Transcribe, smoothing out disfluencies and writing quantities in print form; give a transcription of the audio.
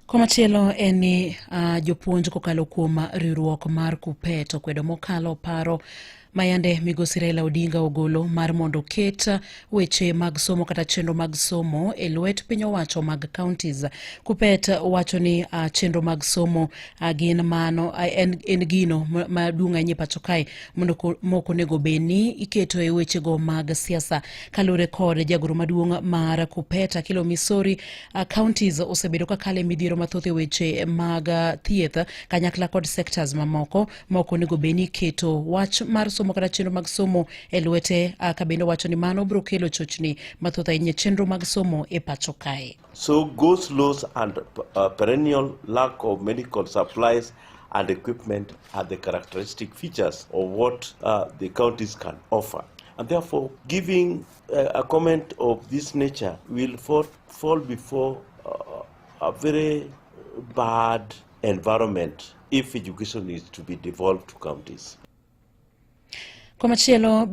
Komachielo en ni jopuonj kokalo kuom riwruok mar KUPPET okwedo mokalo paro mayande migosi Raila Odinga ogolo mar mondo oket weche mag somo kata chenro mag somo e lwet piny owacho mag counties. KUPPET wacho ni chenro mag somo gin mano en gino maduong' ahinya e pacho kae mondo mok onego bed ni iketo e wechego mag siasa. Kaluwore kod jagoro maduong' mar KUPPET Akilo Misori, counties osebedo ka kalo e midhiero mathoth e weche mag thieth kanyakla kod sectors mamoko ma ok onego bed ni iketo wach mar somo kata chenro mag somo e lwete, ka bende owacho ni mano biro kelo chochni mathoth ahinya e chenro mag somo e pacho kae. So go slows and perennial lack of medical supplies and equipment are the characteristic features of what the counties can offer. And therefore, giving a comment of this nature will fall before a very bad environment if education is to be devolved to counties. Komachielo.